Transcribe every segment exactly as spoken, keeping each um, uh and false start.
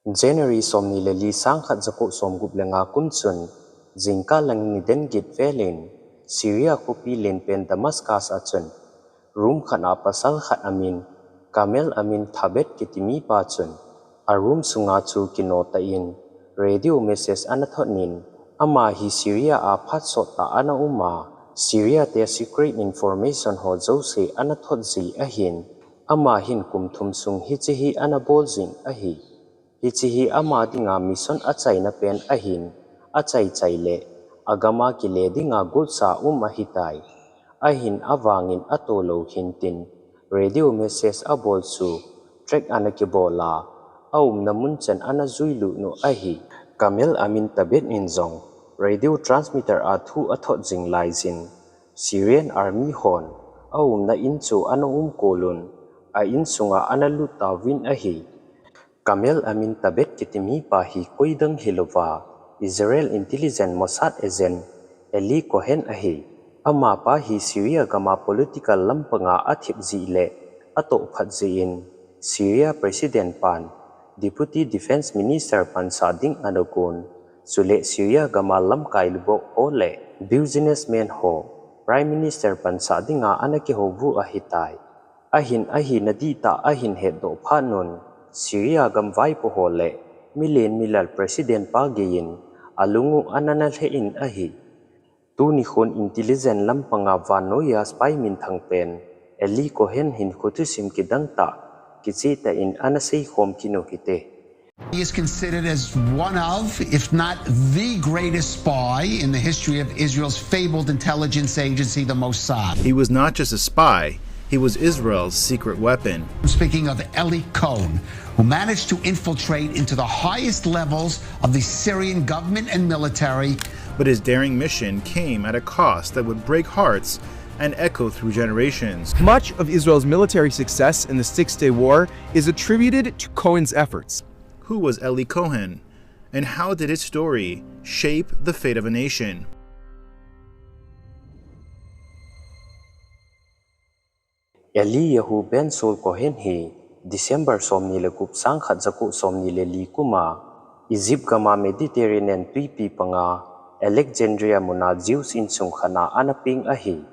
January somni le li, sangkhat jako somgup le nga kum chun, jingkah lang nidan get velin, Syria khopi lenpen Damascus a chun, room khat a pasal khat amin, Kamel Amin Thabet kiti mipa chun, a room sunga chu kinoh tah in, radio message ana thot in, ama hi Syria a phat sot tah ana um a, Syria te secret information ho jouse ana thot ji ahin, ama hin kum thum sung hiche hi ana bol jing ahi. Hiche hi ama dinga mission achaina pen ahin, achai chai le, agam a kile dinga gotsa um ahitai. Ahin avangin atoh lou hintin, radio message abol chu, track ana kibol a, aumna mun chan ana jui lut u ahi. Kamel Amin Thabet in jong, radio transmitter a thu athot jing laijin, Syrian army hon, aumna in chu ana um kol un, a in sunga ana lut tauvin ahi. Kamel Amin Thabet kiti mipa hi koidang hilouva, Israel intelligence Mossad agent, Eli Cohen ahi. Amapa hi Syria gama political lampanga athip ji le, atoh phat jin, Syria President pan, Deputy Defense Minister pansah ding ana gon, chule Syria gama lamkai lubok ho le, businessman ho, Prime Minister pansah dinga ana kihou u ahitai. Ahin ahina dihtah ahin hetdoh phat un, Syria gam vaipo ho le, milen milal President pa geiyin, alung u ana na lheh in ahi. Tuni khun intelligence lampanga vannoiya spy minthang pen, Eli Cohen hin khuthusim kidang tah, kicheh tah in ana seikhom kit u hite. He is considered as one of, if not the greatest spy in the history of Israel's fabled intelligence agency, the Mossad. He was not just a spy, he was Israel's secret weapon. I'm speaking of Eli Cohen, who managed to infiltrate into the highest levels of the Syrian government and military. But his daring mission came at a cost that would break hearts and echo through generations. Much of Israel's military success in the Six Day War is attributed to Cohen's efforts. Who was Eli Cohen, and how did his story shape the fate of a nation? Eliyahu ben Saul Cohen hi December somni le gup, sangkhat jako somni le li kum a, Egypt gama Mediterranean tuipi panga Alexandria muna Jews insung khat a ana peng ahi.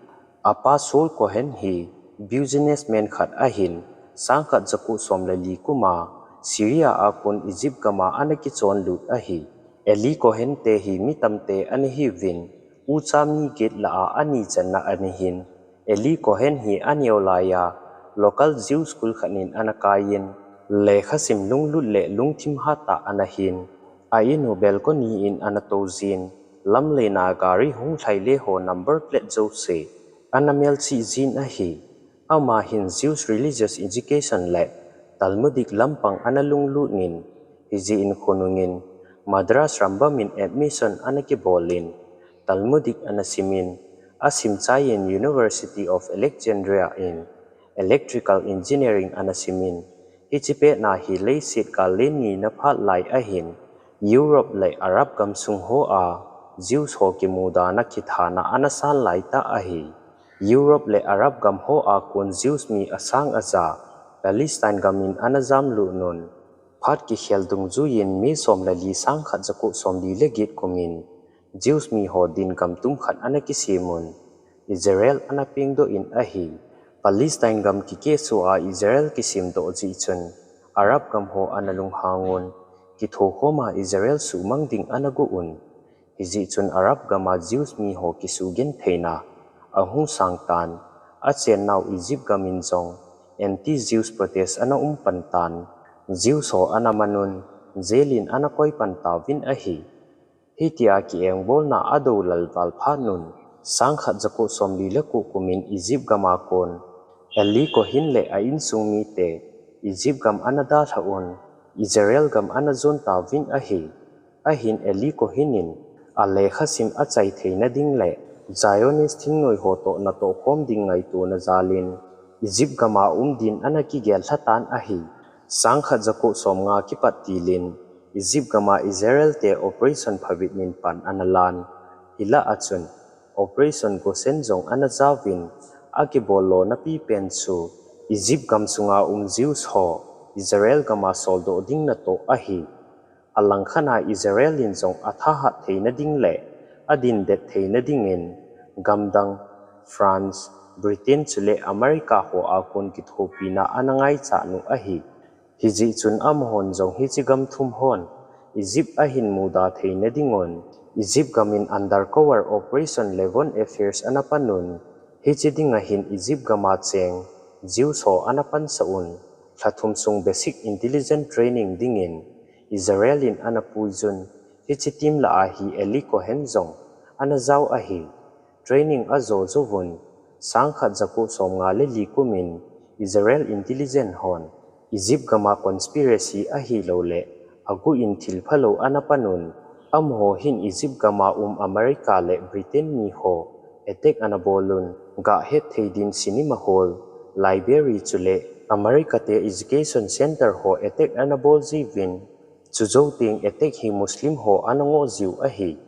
Apa Saul Cohen hi businessman khat ahin, sangkhat jako som le li kum a Syria a kon Egypt gama ana kichon lut ahi. Eli Cohen te hi mi tamtah ana hiuvin, ucha mi get lah a ani channa ana hin, Eli Cohen hi aneo laiya local Jew school khat in ana kaiyin, lekhasim lunglut le lungthim hat tah ana hin, a in u balcony in ana tou jin, lamlen a gari hung lhai le ho number plate jouse ana melchih jin ahi. Ama hin Jews religious education le Talmudic lampang ana lunglut in, hijeh in khonung in Madras Rambam in admission ana kibol in, Talmudic ana sim in, asim chaiyin University of Alexandria in electrical engineering ana sim in, hiche pet a hi leiset gal len nina phat lai ahin, Europe le Arab gamsung ho a Jews ho kimudana kithana ana san lai tah ahi. Europe le Arab gam ho a kon Jews mi asang aja Palestine gam in ana jamlut un, phat kikhel dungjuiyin May som le li, sangkhat jako som li le get kum in Jews mi ho din gam tum khat ana kisem un, Israel ana pengdoh in ahi. Palestine gam kikehsuh a Israel kisemdoh jeh chun Arab gam ho ana lunghang un, kithokhom a Israel suhmang ding ana go un. Hijeh chun Arab gam a Jews mi ho kisugentheina ahung sang tan, achennau Egypt gam in jong anti-Jews protest ana um pan tan, Jews ho ana man un, jail in ana koi pan tauvin ahi. Hitia ki-engbolna adou lal val phat un, sangkhat jako som li le ko kum in Egypt gam a kon Eli Cohen le a insung mite Egypt gam ana dalha un, Israel gam ana jon tauvin ahi. Ahin Eli Cohen in alekhasim achai theina ding le Zionist thingnoi ho toh natoh khom ding ngaitona jal in Egypt gam a um din ana kigel lha tan ahi. Sangkhat jako som nga kipat til in Egypt gam a Israel te operation phabep min pan ana lan. Hilah a chun Operation Gosen jong ana jaovin, akibol lona pipen chu Egypt gam sunga um Jews ho Israel gam a soldoh ding natoh ahi. Alangkhat a Israel in jong athahat theina ding le adindet theina dingin gamdang France, Britain chule America ho a kon kithopina ana ngaichat u ahi. Hijeh chun amahon jong hiche gam thum hon Egypt ahin muda theina dingun Egypt gam in undercover operation Levant Affairs ana panun, hiche dinga hin Egypt gam a cheng Jews ho ana pansah un, lha thum sung basic intelligence training dingin Israel in ana puijun, hiche team lah a hi Eli Cohen jong ana jao ahi. Training ajo jou vun, sangkhat jako somnga le li kumin Israel intelligence hon Egypt gam a conspiracy ahilou le agu in thil phalou ana panun, amaho hin Egypt gam a um America le Britain mi ho attack ana bolun, gah het thei din cinema hall, library chule America te education center ho attack ana bol jiuvin, chujou teng attack hi Muslim ho ana ngoh jiu ahi.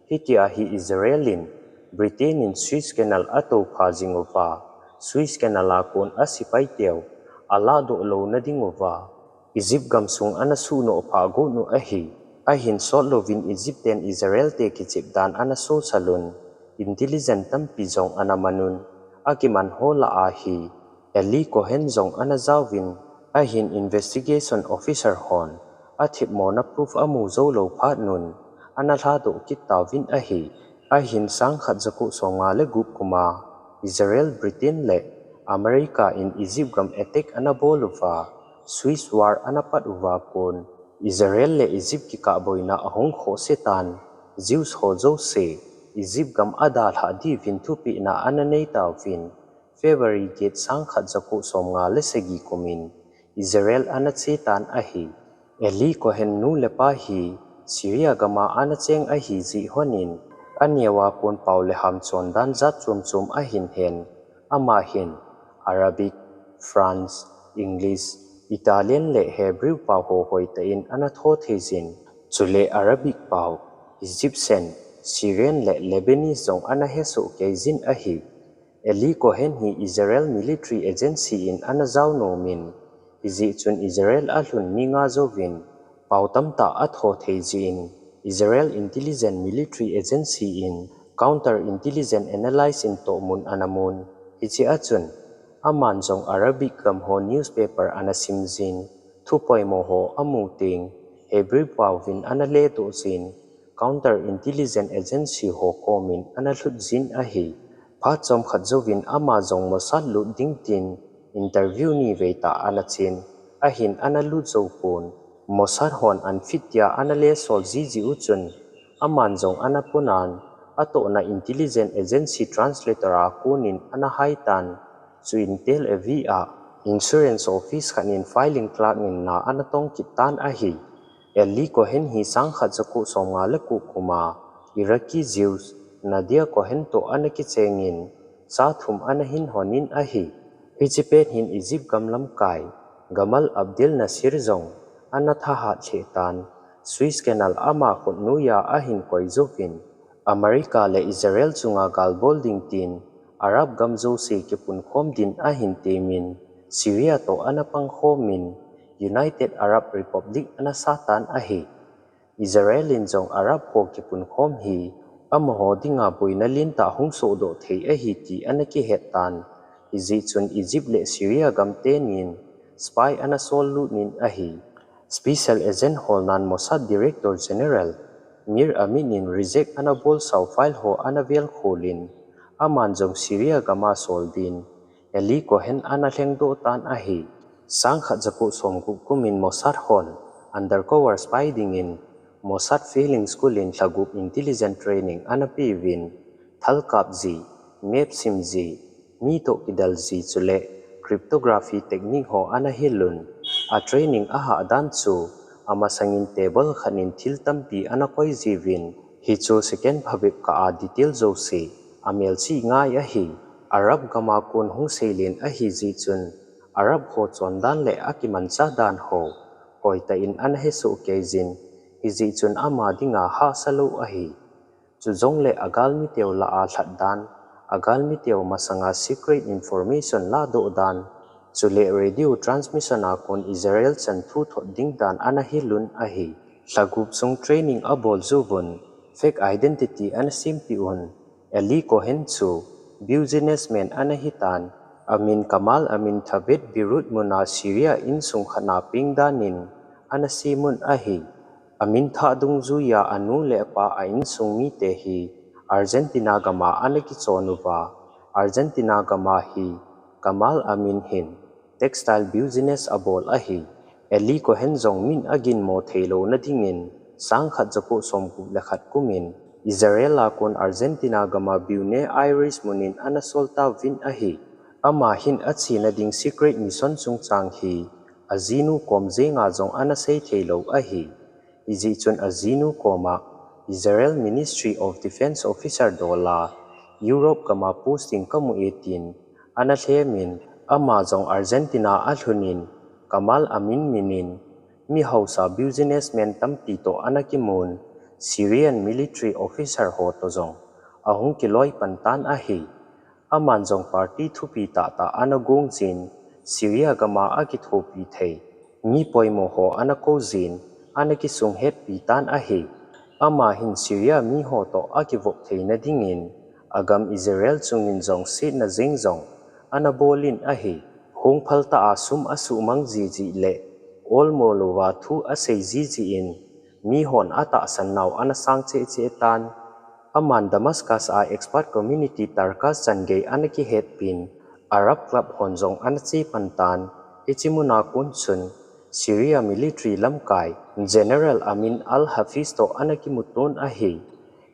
Hitia hi Israel in Britain in Suez Canal atoupha jing uva, Suez Canal a kon asipai teu alahdoh louna ding uva Egypt gamsung ana sunoh phah got u ahi. Ahin sotlouvin Egypt ten Israel te kichep dan ana sosalun, intelligence tampi jong ana manun, akiman ho lah a hi Eli Cohen jong ana jaovin, ahin investigation officer hon athepmona proof amu jou lou phat un ana lhadoh kit tauvin ahi. Ahin sangkhat jako somnga le gup kuma Israel, Britain le America in Egypt gam attack ana bol uva, Suez War ana pat uva kon Israel le Egypt kikahboina ahung khohse tan, Jews ho jouse Egypt gam adalhah diuvin thupehna ana nei tauvin, February get sangkhat jako somnga le sagi kumin Israel ana che tan ahi. Eli Cohen nu le pa hi Syria gam a ana cheng ahi jeh honin, aneo a kon pao le ham chondan jat chom chom ahin hen, ama hin Arabic, France, English, Italian le Hebrew pao ho hoitah in ana tho thei jin, chule Arabic pao, Egyptian, Syrian le Lebanese jong ana hesoh kei jin ahi. Eli Cohen hi Israel military agency in ana jao nomin, hijeh chun Israel alhun ni nga jouvin pao tamtah atho thei jeh in, Israel intelligence military agency in counter intelligence analysis in tohmun ana mun. Hiche a chun, aman jong Arabic gam ho newspaper ana sim jin, thupoimo ho amu teng Hebrew pao vin ana ledoh jin, counter intelligence agency ho komin ana lhut jin ahi. Phat chomkhat jouvin ama jong Mossad lut ding tin interview ni vei tah ana chen, ahin ana lut jou pon, Mossad hon unfit tia ana lesol ji jeh u chun, aman jong ana ponan, atohna intelligence agency translator a konin ana hai tan, chuin Tel Aviv a insurance office khat in filing clerk in na ana tong kit tan ahi. Eli Cohen hi sangkhat jako somnga le ko kuma Iraqi Jews Nadia Cohen toh ana kichengin, cha thum ana hin honin ahi. Hiche pet hin Egypt gam lamkai Gamal Abdel Nasser jong ana thahat lheh tan, Suez Canal ama khut noiya ahin koi jouvin, America le Israel chunga gal bol ding tin Arab gam jouse kipunkhom din ahin temin, Syria toh ana pangkhomin, United Arab Republic ana sah tan ahi. Israel in jong Arab ho kipunkhom hi amaho dinga boina lentah hung sohdoh thei ahi ti ana kihet tan, hijeh chun Egypt le Syria gam tenin spy ana sol lut in ahi. Special agent holnan Mossad Director General Mir Amin in reject ana bolsau file ho ana velkholin, aman jong Syria gam a sol din Eli Cohen ana lhengdoh tan ahi. Sangkhat jako somgup kumin Mossad hon undercover spy dingin Mossad Field School in lha gup intelligence training ana peuvin, thal kap ji, map sim ji, mi toh kidel ji chule cryptography technique ho ana hilun, a training ahah dan chu amasangin table khat in thil tampi ana koi jiuvin, hichu second phabep kah a detail jouse amelchih ngai ahi. Arab gam a kon hung seilen ahi jeh chun, Arab ho chondan le akimanchah dan ho hoitah in ana hesoh kei jin, hijeh chun ama dinga hahsa lou ahi. Chujongle agalmi teu lah a lhat dan, agalmi teu masanga secret information lahdoh dan, chule radio transmission a kon Israel chan thu thot ding dan ana hilun ahi. Lhagup sung training abol juvun, fake identity ana sempeh un. Eli Cohen chu businessman ana hitan, amin Kamal Amin Thabet Beirut muna Syria insung khatna peng danin ana semun ahi. Amin thah dungjuiya anu le apa a insung mite hi Argentina gama ana kichon uva, Argentina gama hi Kamal Amin hin textile business abol ahi. Eli Cohen jong min aginmo theilou nadingin, sangkhat jako somgup le khat kumin Israel a kon Argentina gama Buenos Aires munin ana sol tauvin ahi. Ama hin achena ding secret mission chungchang hi ajinu kom jenga jong ana sei theilou ahi. Hijeh chun ajinu koma Israel Ministry of Defense officer dola Europe gama posting kamu e tin ana lhemin, ama jong Argentina alhunin Kamal Amin minin mi hausa businessman tampi toh ana kimun, Syrian military officer ho toh jong ahung kiloi pan tan ahi. Aman jong party thupi tahtah ana gong jin, Syria gama akithopi thei mi poimo ho ana kou jin, ana kisung hetpi tan ahi. Ama hin Syria mi ho toh akivop theina dingin, agam Israel chungin jong setna jeng jong ana bolin ahi. Hung phaltah a sum asuhmang jiji le olmo louva thu asei jiji in, mihon atahsan nau ana sang cheh cheh tan. Aman Damascus a expat community Tarkas changei ana kihetpin, Arab club hon jong ana chepan tan. Hiche muna kon chun Syria military lamkai General Amin al-Hafiz toh ana kimuton ahi.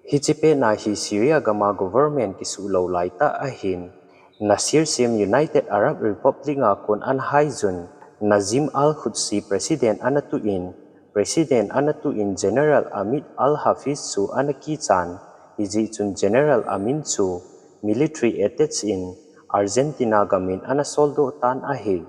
Hiche petna hi Syria gama government kisuh lou laitah ahin, Nasser sem United Arab Republic a kon ana haijun, Nazim al-Qudsi president ana tuin, president ana tuin General Amin al-Hafiz chu ana kichan, hijeh chun General Amin chu military attached in Argentina gamin ana soldoh tan ahi.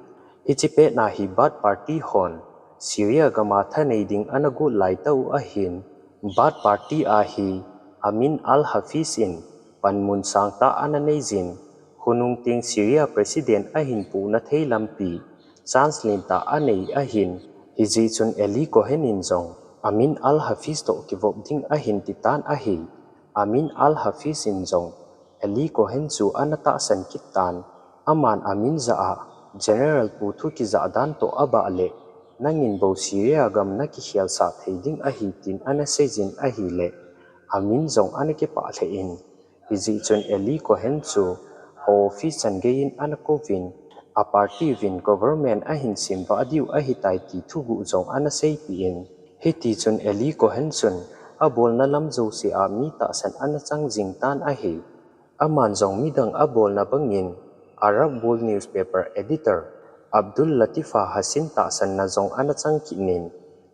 Hiche petna hi Baath Party hon Syria gama thanei ding ana got laitah u ahin, Baath Party a hi Amin al-Hafiz in panmun sangtah ana neijin, khonung teng Syria president ahin pohna thei lampi chance lentah anei ahin, hijeh chun Eli Cohen in jong Amin al-Hafiz toh kivop ding ahin titan ahi. Amin al-Hafiz in jong Eli Cohen chu ana tahsan kit tan, aman Amin jah a General pu thu kijah dan toh abah le, nangin bou Syria gam nakikhelsah thei ding ahi tin ana seijin ahile, Amin jong ana kipah lheh in, hijeh chun Eli Cohen chu office changei in ana kouvin, a party uvin government ahin semvah diu ahitai ti thuguh jong ana seipeh in, hitichun Eli Cohen chun abolna lam jouse a mi tahsan ana chang jing tan ahi. Aman jong midang abolna bangin Arab World newspaper editor Abdul Latifa Hassin tahsanna jong ana chang kit in,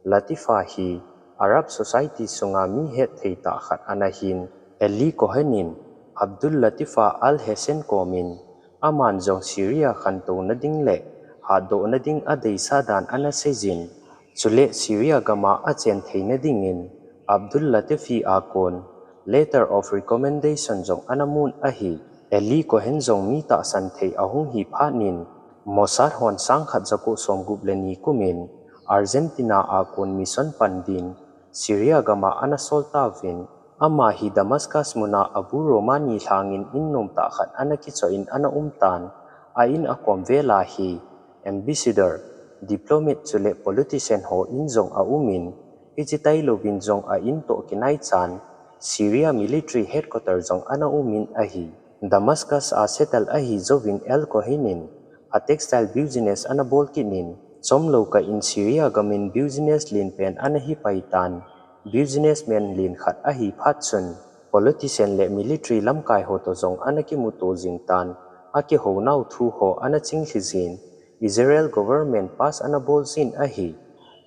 Latifa hi Arab society sunga mi hetthei tah khat ana hin, Eli Cohen in Abdul Latifa al-Hassin komin, aman jong Syria khantouna ding le hatdohna ding adeisah dan ana seijin, chule Syria gama achen theina dingin Abdul Latifi a kon letter of recommendation jong ana mun ahi. Eli Cohen jong mi tahsan thei ahung hi phatnin, Mossad hon sangkhat jako somgup le ni kumin Argentina a kon mission pan din Syria gama ana sol tauvin, ama hi Damascus muna Abu Romani lhangin in nomtah khat ana kichoh in ana um tan, a in akom vela hi ambassador, diplomat chule politician ho in jong aumin, hiche tailouvin jong a in toh kinaichan Syria military headquarter jong ana umin ahi. Damascus a settle ahi jouvin El Cohen in a textile business ana bol kit in, chomlou kah in Syria gamin business lenpen ana hi pai tan, businessman len khat ahi phat chun politician le military lamkai ho toh jong ana kimuto jing tan, akihounau thu ho ana chinglhi jin, Israel government pass ana bol jin ahi.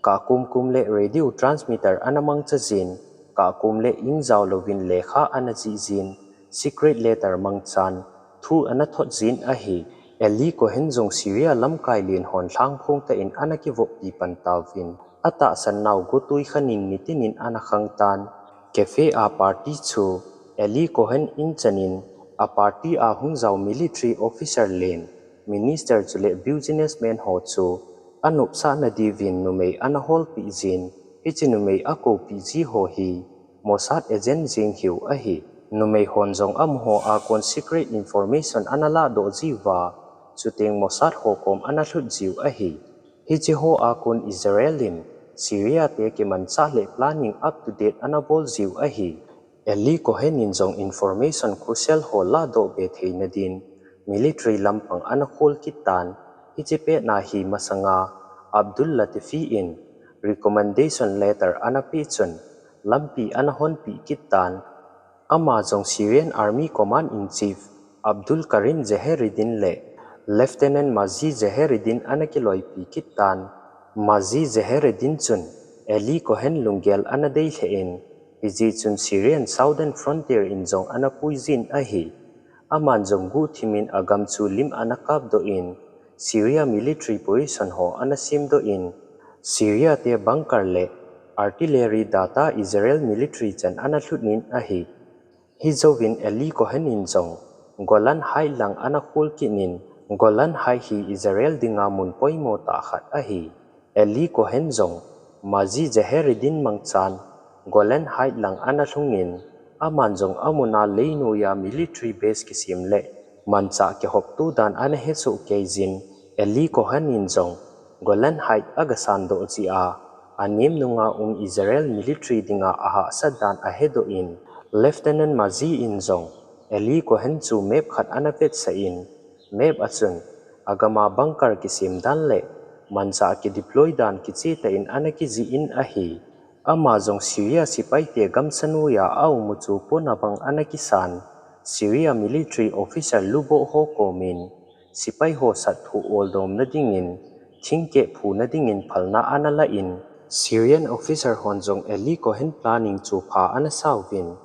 Kah kum kum le radio transmitter ana mangcha jin, kah kum le ingjao louvin lekha ana jih jin, secret letter mangchan thu ana thot jin ahi. Eli Cohen jong Syria lamkai len hon lhangphong tah in ana kivoppi pan tauvin, atahsan nau gotui khanin nitinin ana khang tan. Cafe a party chu Eli Cohen in chanin, a party a hung jao military officer len, minister chule businessman ho chu anopsahna diuvin numei ana holpeh jin, Hiche numei akoupeh ji ho hi Mossad agent jeng hiu ahi. Numei hon jong amaho a kon secret information ana ladoh jiuva, chuteng Mossad ho kom ana lhut jiu ahi. Hiche ho a kon Israel in Syria te kimanchah le planning up to date ana bol jiu ahi. Eli Cohen in jong information crucial ho ladoh be theina din military lampang ana khol kit tan, hiche petna hi masanga Abdul Latifi in recommendation letter ana pe chun lampi ana honpeh kit tan. Ama jong Syrian Army Command in Chief Abdul Karim Zeheridin le Lieutenant Mazi Zeheridin ana kiloipi kit tan. Mazi Zeheridin chun Eli Cohen lunggel ana dei lheh in, hijeh chun Syrian Southern Frontier in jong ana puijin ahi. Aman jong guhthim in agam chu lim ana kapdoh in, Syria military position ho ana semdoh in, Syria te bunker le artillery data Israel military chan ana lhut in ahi. Hijouvin Eli Cohen in jong Golan Height lang ana khol kit in, Golan Height hi Israel dinga mun poimo tah khat ahi. Eli Cohen jong Mazi Zeheridin mangchan Golan Height lang ana lhung in, aman jong amun a leinoiya military base kisem le manchah kihopto dan ana hesoh kei jin, Eli Cohen in jong Golan Height aga sandoh jeh a, anem nunga um Israel military dinga ahahsat dan ahedoh in, Lieutenant Mazi in jong Eli Cohen chu map khat ana vetsah in, map a chun agam a bunker kisem dan le manchah kideploy dan kiche tah in ana kijih in ahi. Ama jong Syria sepaite gamsa noiya aum u chu pon abang ana kisan, Syria military officer luboh ho kom in sepai ho sat thoh oldomna dingin, thingkeh phuna dingin phalna ana la in, Syrian officer hon jong Eli Cohen planning chu pha ana sauvin,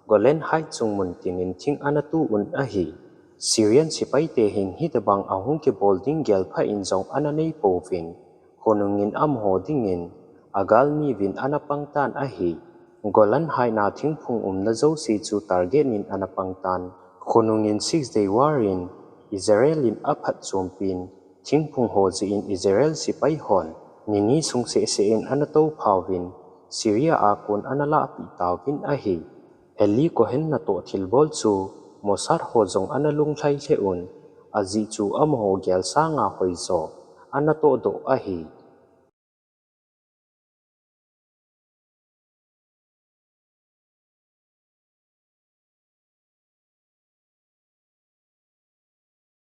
Golan Height chung mun tin in thing ana tu un ahi. Syrian sepaite hin hitobang ahung kibol ding gelphah in jong ana neipouvin, khonung in amaho dingin agalmi uvin ana pang tan ahi. Golan Height na thingphung umna jouse chu target in ana pang tan. Khonung in Six Day War in Israel in aphatchompin, thingphung ho jeh in Israel sepai hon nini sung sehseh in ana touphauvin, Syria a kon ana lahpeh tauvin ahi. Eli Cohen natoh thilbol chu Mossad ho jong ana lunglhai lheh un, ajeh chu amaho gel sanga hoijo ana tohdoh ahi.